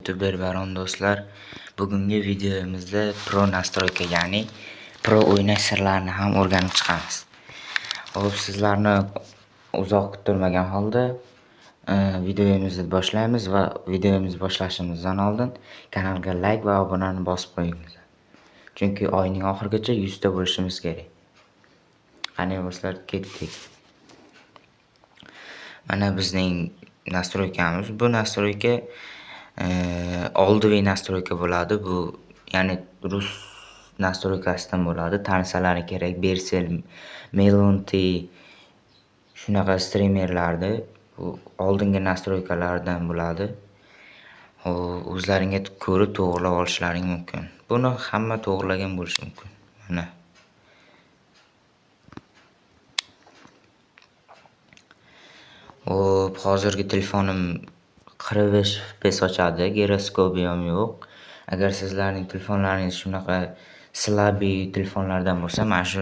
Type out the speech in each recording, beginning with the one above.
YouTuber baron do'stlar, bugungi videomizda pro настройка, ya'ni pro o'ynash sirlarini ham o'rganib chiqamiz. Xo'p, sizlarni uzoq kuttirmagan holda videomizni boshlaymiz va videomizni boshlashimizdan oldin kanalga like va obunani bosib qo'yinglar. Chunki oyning oxirigacha 100 ta bo'lishimiz kerak. Qani do'stlar, ketdik. Mana bizning настройка miz. Bu настройка oldiviy настройка bo'ladi. Bu ya'ni rus настройка sidan bo'ladi. Tanisalari kerak. Bersel, Melonti shunaqa streamerlarni bu oldingi настройка lardan bo'ladi. Xo'p, o'zlaringga ko'rib to'g'rilab olishlaring mumkin. Buni hamma to'g'rilagan bo'lishi mumkin. Mana. Xo'p, hozirgi telefonim 45 FPS ochadi, giroskopi ham yo'q. Agar sizlarning telefonlaringiz shunaqa слабый telefonlardan bo'lsa, mana shu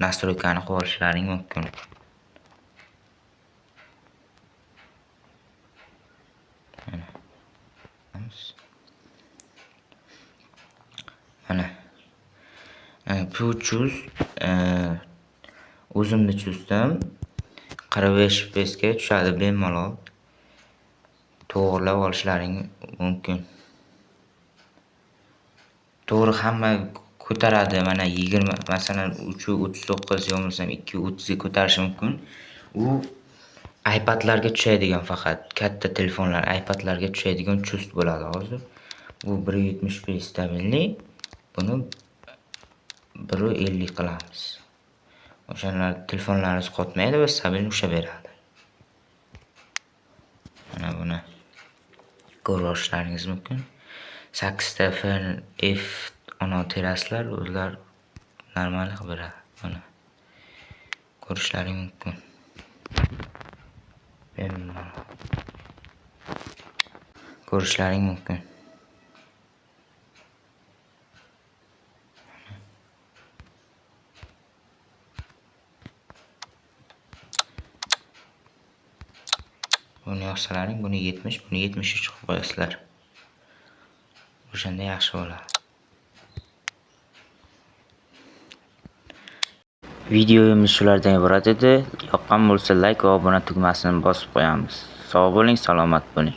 настройка ni qilib olishlaring mumkin. Mana. Mana. Bu chust o'zimni chustim 45 FPS ga tushadi bemalol. To'g'rilab olishlaring mumkin. To'g'ri hamma ko'taradi. Mana 20, masalan 3.39 yo bo'lmasam 2.30 ga ko'tarishi mumkin. U iPadlarga tushadigan faqat katta telefonlar iPadlarga tushadigan chust bo'ladi hozir. Bu 1.75 stabilli. Buni 1.50 qilamiz. O'shalar telefonlaringiz qotmaydi va stabil ushlab beradi. Mana buni ko'rib olishlaringiz mumkin. 8 ta F ana teraslar o'zlar normal qilib beradi. Mana ko'rishlaring mumkin. Bemalol ko'rishlaring mumkin. Buni yoqsalaring, buni 70, buni 73 qilib qo'yasizlar. O'shanda yaxshi bo'ladi. Videomiz shulardan iborat edi. Yoqqan bo'lsa like va obuna tugmasini bosib qo'yamiz. Sog' bo'ling, salomat bo'ling.